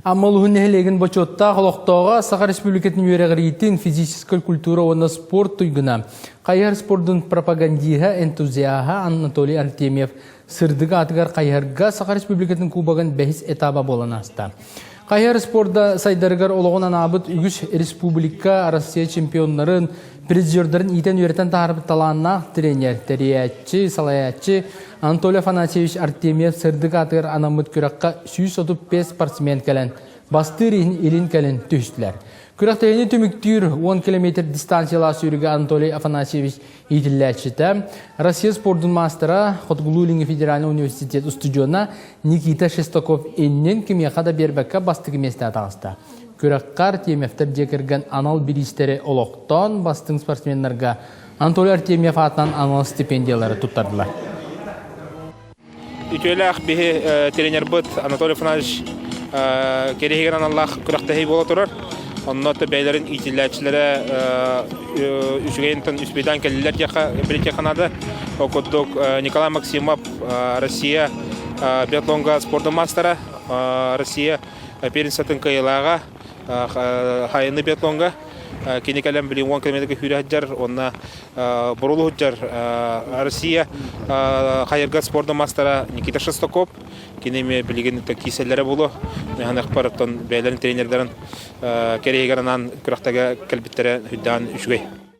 Амма улууһун нэһилиэгин бочуоттаах олохтооҕо Саха Республикатын үөрэҕириитин физическэй культура уонна спорт туйгуна, хайыһар спордун пропагандиһа, энтузиаһа Анатолий Артемьев сырдык аатыгар хайыһарга Саха Республикатын Кубогын бэһис этаба буолан ааста. Хайыһар спорда сайдарыгар олоҕун анаабыт үгүс республика, Россия чемпионнарын, призердарын иитэн-үөрэтэн таһаарбыт талааннаах тренер, тэрийээччи, салайааччы Анатолий Афанасьевич Артемьев сырдык аатыгар анаммыт күрэххэ 135 спортсмен кэлэн, бастыыр иһин илин-кэлин түһүстүлэр. Күрэхтэһиини түмүктүүр 10 километр дистанциялаах сүүрүүгэ Анатолий Афанасьевич иитиллээччитэ, Россия спордун маастара, Хотугулуу-Илиҥҥи федеральнай университет устудьуона Никита Шестаков иннин кимиэхэ да биэрбэккэ бастакы миэстэҕэ таҕыста. Күрэххэ Артемьевтар дьиэ кэргэн анал бириистэри олохтоон бастыҥ спортсменнарга Анатолий Артемьев аатынан анал стипендиялары туттардылар. Үтүөлээх биһи тренербыт Анатолий Афанасьевич кэриһигэр аналлаах күрэхтэһии буола турар. Онно бэйэлэрин иитиллээччилэрэ үчүгэйинтэн үспүйдаан кэллилэр диэххэ билиэххэ наада. Ол курдук Николай Максимов Россия биатлонга спордун маастара, Россия первенствотын кыайыылааҕа, хайыны биатлонга кини кэлэн билин 10 километрга сүүрэ сылдьар уонна бурулу сылдьар Россия хайырга спордун маастара Никита Шестаков кини эмиэ билигин кииселлэрэ буолуо Механахпар оттон бэйэлэрин тренердарын кэриэһигэр анаан күрэхтэгэ кэлбиттэрэ үрдээн үчүгэй.